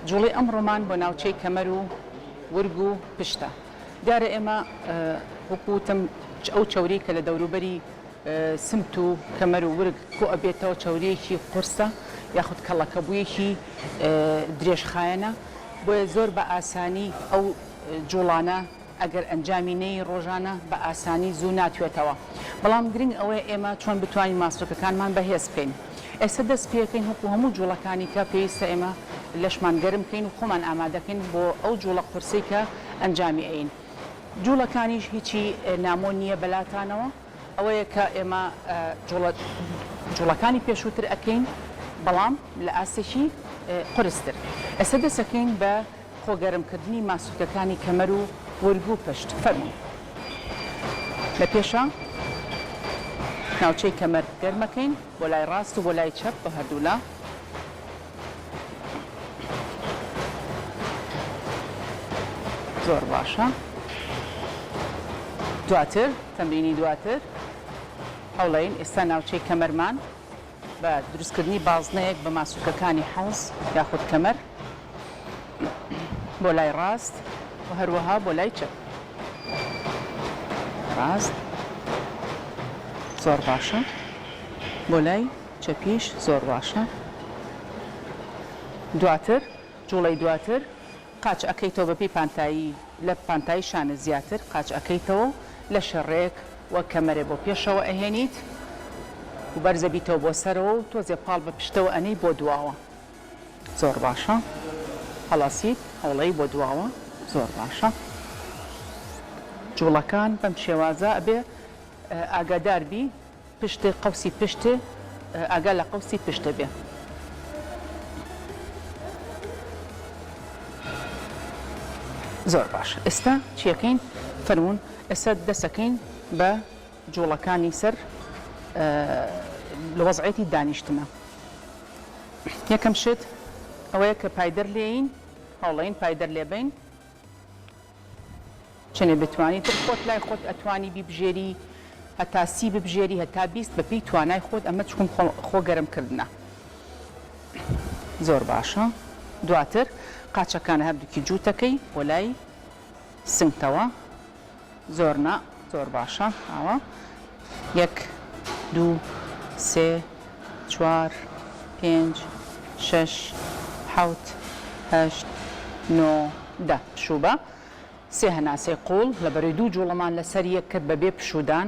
جوڵەی ئەمڕۆمان بۆ ناوچەی کەمەر و ورگ و پشتە. دیارە ئێمە وەکو وتم ئەو چەوریەی کە لە دەوروبەری سمت و کەمەر و ورگ کۆ ئەبێتەوە چەوریەکی قورسە یاخود کەڵەکەبوویەکی درێژخایەنە بۆیە زۆر بە ئاسانی ئەو جوڵانە ئەگەر ئەنجامی نەی ڕۆژانە بە ئاسانی زوو ناتوێتەوە بەڵام گرنگ ئەوەیە ئێمە چۆن بتوانین ماسولکەکانمان بەهێز بکەین ئێستا دەست پێکەین وەکو هەموو جوڵەکانی کە پێویستە ئێمە لەشمان گەرم کەین و خۆمان ئامادەکەین بۆ ئەو جوڵە قورسەی کە ئەنجامی ئەین جوڵەکانیش هیچی نامۆ نییە بەلاتانەوە ئەوەیە کە ئێمە جوڵە جوڵەکانی پێشووتر ئەکەین بەڵام لە ئاستێکی قورستر ئێستا دەسەکەین بە خۆ گەرم کردنی ماسولکەکانی کەمەر و ورگ و پشت. فەرموون. لە پێشا ناوچەی کەمەر گەرمەکەین بۆ لای ڕاست و بۆ لای چەپ بۆ هەردوولا. زۆر باشە. دواتر تەمرینی دواتر هەوڵەین ئێستا ناوچەی کەمەرمان بە دروستکردنی بازنەیەک بە ماسولکەکانی حەوز یاخود کەمەر بۆ لای ڕاست و هەروەها بۆ لای چەپ ڕاست زۆر باشە بۆ لای چەپیش زۆر باشە دواتر جوڵەی دواتر قاچ ئەکەیتەوە بەپێی پانتایی لە پانتایی شانە زیاتر قاچ ئەکەیتەوە و لەشە ڕێک وەک کەمەرێ بۆ پێشەوە ئەهێنیت و بەرزەبیتەوە بۆ سەرەوە و تۆزێ پاڵ بە پشتەوە ئەنێی بۆ دواوە زۆر باشە هەڵەسیت هەوڵەی بۆ دواوە زۆر باشە جوڵەکان بەم شێوازە ئەبێ ئاگادار بی پشت قەوسی پشت ئاگا لە قەوسی پشتە بێ. زۆر باش ئێستا چیەکەین فەرموون ئێستا دەسەکەین بە جوڵەکانی سەر لە وەزعێتی دانیشتنە یەکەم شت ئەوەیە کە پایدەر لێین هەوڵین پایدەر لێبین چەنێ بتوانی تر خۆت لای خۆت ئەتوانی بیبژێری هەتا سی ببژێری هەتا 20 بەپێی توانای خۆت ئەمە چکم خۆ گەرم کردنە زۆر باشە دواتر قاچەکان هەردووکی جووتەکەی بۆ لای سنگتەوە زۆر نا زۆر باشە ئاوا یەک دوو سێ چوار پێنج شەش حەوت هەشت نۆ دە پشوو بە سێ هەناسەی قوڵ لەبەرەی دوو جوڵەمان لەسەر یەک کرد بەبێ پشوودان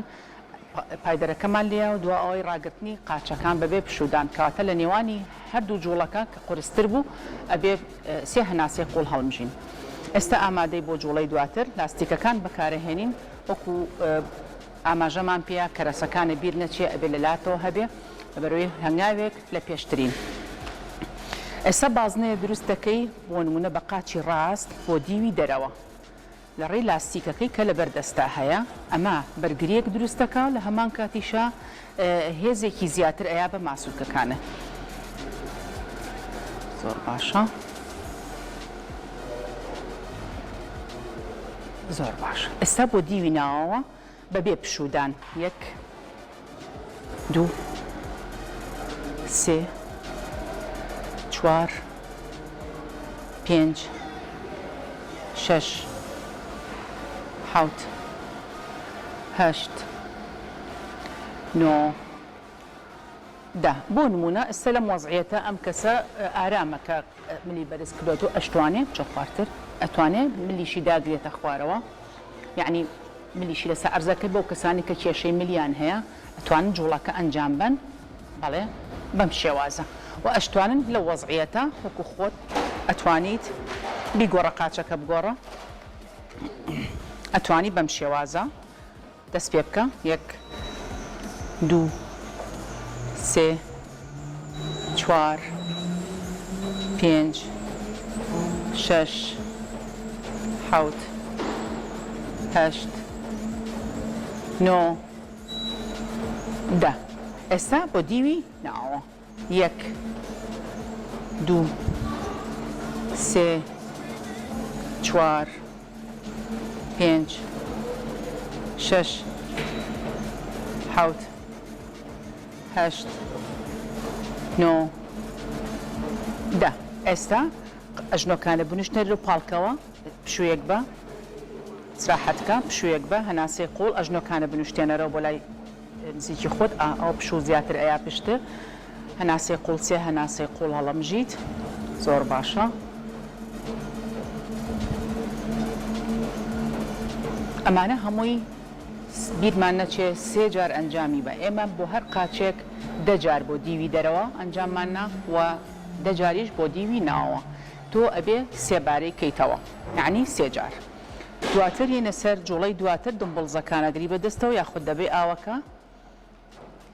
پایدەرەکەمان لێیا و دوا ئەوەی ڕاگرتنی قاچەکان بەبێ پشوودان کەواتە لە نێوانی هەردوو جوڵەکە کە قورستر بوو ئەبێ سێ هەناسەی قوڵ هەڵمژین ئێستا ئامادەی بۆ جوڵەی دواتر لاستیکەکان بەکارەهێنین وەکو ئاماژەمان پێیا کەرەسەکانە بیر نەچێ ئەبێ لە لاتەوە هەبێ لەبەرئەوەی هەنگاوێک لە پێشترین. ئێستا بازنەیە دروست دەکەی بۆ نمونە بە قاچی ڕاست بۆ دیوی دەرەوە لە ڕێی لاستیکەکەی کە لەبەر دەستا هەیە ئەمە بەرگریەک دروست دەکا لە هەمان کاتیشا هێزێکی زیاتر ئەیا بە ماسولکەکانت. زۆر باشە. زۆر باش ئێستا بۆ دیوی ناوەوە بەبێ پشوودان یەک دوو سێ چوار پێنج شەش حەوت هەشت نۆ دە بۆ نموونە ئێستا لەم وەزعیەتە ئەم کەسە ئارامە کە ملی بەرز کردۆتەوە ئەشتوانێ بچە خوارتر ئەتوانێ ملیشی داگرێتە خوارەوە یەعنی ملیشی لەسەر عەرزەکە بەو کەسانی کە کێشەی ملیان هەیە ئەتوانن جوڵەکە ئەنجام بەن بەڵێ بەم شێوازە و ئەشتوانن لەو وەزعیەتە وەکو خۆت ئەتوانیت بیگۆڕە قاچەکە بگۆڕە ئەتوانی بەم شێوازە دەست پێ بکە یەک دوو سێ چوار پێنج شەش حەوت هەشت نۆ دە ئێستا بۆ دیوی ناوەوە یەک دوو سێ چوار پێنج شەش حەوت هەشت نۆ دە ئێستا. ئەژنۆکانە بنوشتە لۆ پاڵکەوە پشوویەک بە ئیسراحەت کە پشوویەک بە هەناسەی قوڵ ئەژنۆکانە بنوشتێنەرەوە بۆ لای نزیکی خۆت ئا ئەو پشوو زیاتر ئەیا پشت هەناسەی قوڵ سێ هەناسەی قوڵ هەڵەمژیت زۆر باشە. ئەمانە هەمووی بیرمان نەچێ سێ جار ئەنجامی بە ئێمە بۆ هەر قاچێک دە جار بۆ دیوی دەرەوە ئەنجاممان نا و دە جاریش بۆ دیوی ناوەوە تۆ ئەبێ سێ بارەی کەیتەوە یەعنی سێ جار دواتر یەنە سەر جوڵەی دواتر دمبڵزەکان ئەگری بە دەستەوە یاخود دەبەی ئاوەکە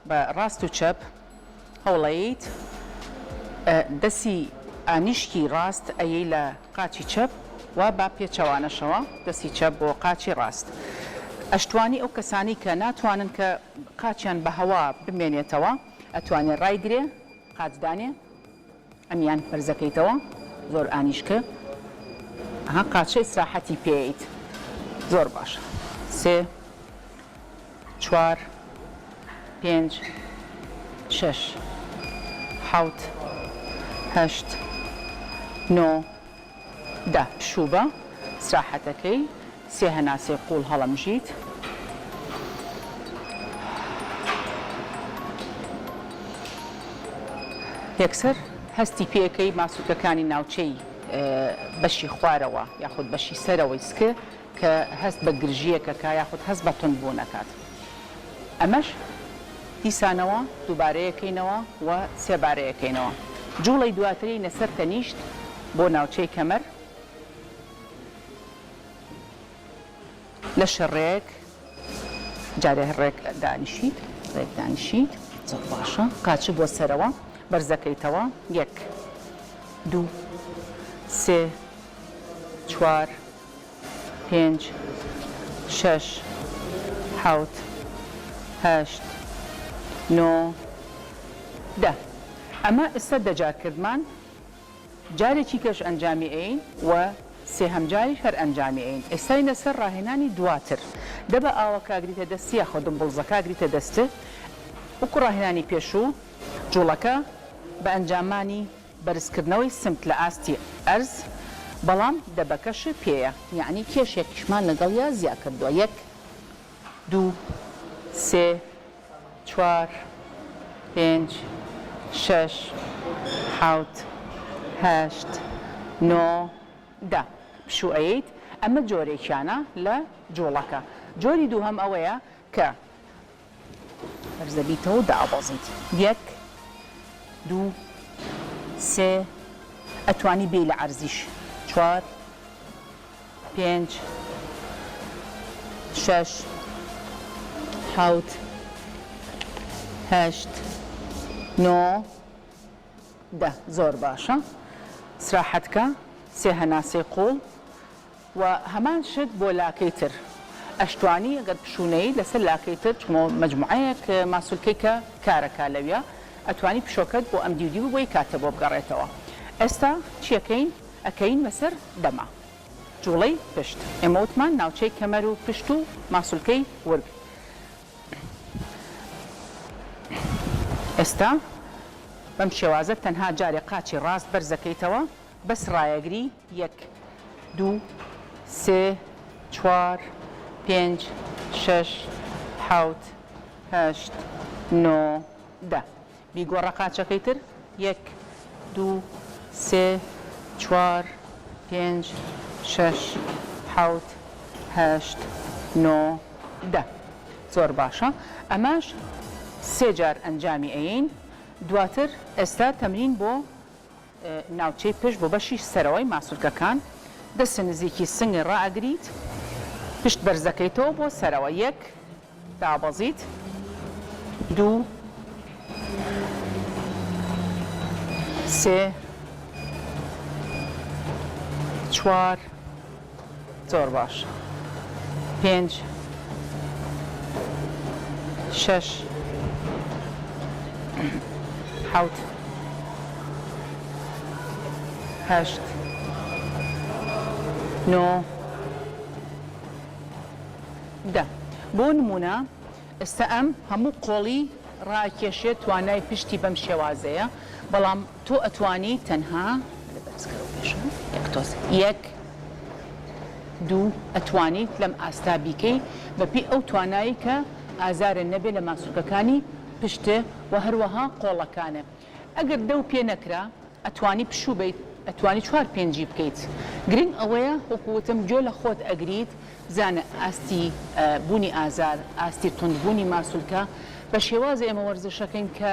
بە ڕاست و چەپ هەوڵەیت دەسی ئانیشکی ڕاست ئەیەی لە قاچی چەپ و بە پێچەوانەشەوە دەسی چەپ بۆ قاچی ڕاست ئەشتوانی ئەو کەسانەی کە ناتوانن کە قاچیان بە هەوا بمێنێتەوە ئەتوانێ ڕایگرێ قاچ دانێ ئەمیان بەرزەکەیتەوە زۆر ئانیشکە ئەها قاچە ئیسراحەتی پێیت زۆر باشە سێ چوار پێنج شەش حەوت هەشت نۆ دە پشوو بە ئیسراحەتەکەی سێ هەناسەی قوڵ هەڵەمژیت. یەکسەر هەستی پێکەی ماسولکەکانی ناوچەی بەشی خوارەوە یاخود بەشی سەرەوەی سک کە هەست بە گرژییەکەکا یاخود هەست بە توندبوون ئەکات. ئەمەش دیسانەوە دووبارەیەکەینەوە و سێبارەیەکەینەوە. جوڵەی دواترینە سەر تەنیشت بۆ ناوچەی کەمەر. لەشە ڕێک جارێ ڕێک دانیشیت ڕێک دانیشیت زۆر باشە قاچ بۆ سەرەوە بەرزەکەیتەوە یەک دوو سێ چوار پێنج شەش حەوت هەشت نۆ دە ئەمە ئێستا دەجار کردمان جارێکی کەش ئەنجامی ئەیین و سێهەم جاریش هەر ئەنجامی ئەیین ئێستاینە سەر ڕاهێنانی دواتر دەبە ئاوەکە ئەگریتە دەستی یاخۆ دمبڵزەکە ئەگریتە دەست وەکو ڕاهێنانی پێشوو جوڵەکە بە ئەنجامانی بەرزکردنەوەی سمت لە ئاستی ئەرز بەڵام دەبەکەش پێیە یەعنی کێشێکیشمان لەگەڵیا زیا کردوە یەک دوو سێ چوار پێنج شەش حەوت هەشت نۆ دە پشوو ئەیەیت ئەمە جۆرێکیانە لە جوڵەکە جۆری دووهەم ئەوەیە کە بەرزەبیتەوە و دابەزیت یەک دوو سێ ئەتوانی بێی لە عەرزیش چوار پێنج شەش حەوت هەشت نۆ دە زۆر باشە سراحەت کە سێ هەناسەی قوڵ و هەمان شت بۆ لاکەی تر ئەشتوانی گەر پشوو نەیت لەسەر لاکەی تر چونکە مەجموعەیەک ماسولکەی کە کارەکا لەویا ئەتوانی پشۆکەت بۆ ئەم دیو دیو بۆی کاتە بۆ بگەڕێتەوە ئێستا چیەکەین ئەکەین بەسەر دەما جوڵەی پشت ئێمە وتمان ناوچەی کەمەر و پشت و ماسولکەی ورگ ئێستا بەم شێوازە تەنها جارێ قاچی ڕاست بەرزەکەیتەوە بەس ڕایەگری یەک دوو سێ چوار پێنج شەش حەوت هەشت نۆ دە بیگۆڕە قاچەکەی تر یەک دوو سێ چوار پێنج شەش حەوت هەشت نۆ دە زۆر باشە ئەمەش سێ جار ئەنجامی ئەیەین دواتر ئێستا تەمرین بۆ ناوچەی پشت بۆ بەشی سەرەوەی ماسولکەکان دەستە نزیکی سنگی ڕائەگریت پشت بەرزەکەیتەوە بۆ سەرەوە یەک دابەزیت دوو سێ چوار زۆر باش پێنج شەش حەوت هەشت نۆ دە بۆ نموونە ئێستا ئەم هەموو قۆڵی ڕائەکێشێت توانای پشتی بەم شێوازەیە بەڵام تۆ ئەتوانی تەنها بەرزکەرەوە پێشەوە. تۆز یەک دوو ئەتوانیت لەم ئاستا بیکەی بەپێی ئەو توانایی کە ئازارت نەبێ لە ماسولکەکانی پشتێ و هەروەها قۆڵەکانێ ئەگەر دەو پێ نەکرا ئەتوانی پشوو بەیت ئەتوانی چوار پێنجی بکەیت گرنگ ئەوەیە وەکو وتم گوێ لە خۆت ئەگریت بزانە ئاستی بوونی ئازار ئاستی توند بوونی ماسولکە بە شێوازی ئێمە وەرزشەکەین کە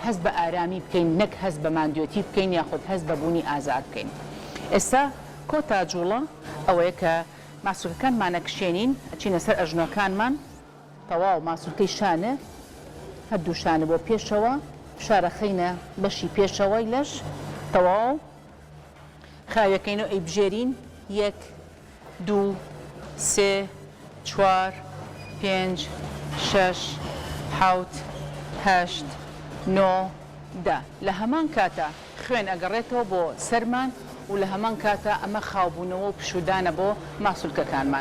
هەست بە ئارامی بکەین نەک هەست بە ماندوێتی بکەین یاخود هەست بە بوونی ئازار بکەین ئێستا کۆتا جوڵە ئەوەیە کە ماسولکەکانمان ئەکشێنین ئەچینە سەر ئەژنۆکانمان تەواو ماسولکەی شانە هەردوو شانە بۆ پێشەوە فشار ئەخەینە بەشی پێشەوەی لەش تەواو خاوێکەین و ئەیبژێرین یەک دوو سێ چوار پێنج شەش حەوت هەشت نۆ دە لە هەمان کاتا خوێن ئەگەڕێتەوە بۆ سەرمان و لە هەمان کاتا ئەمە خاوبوونەوە و پشوودانە بۆ ماسولکەکانمان.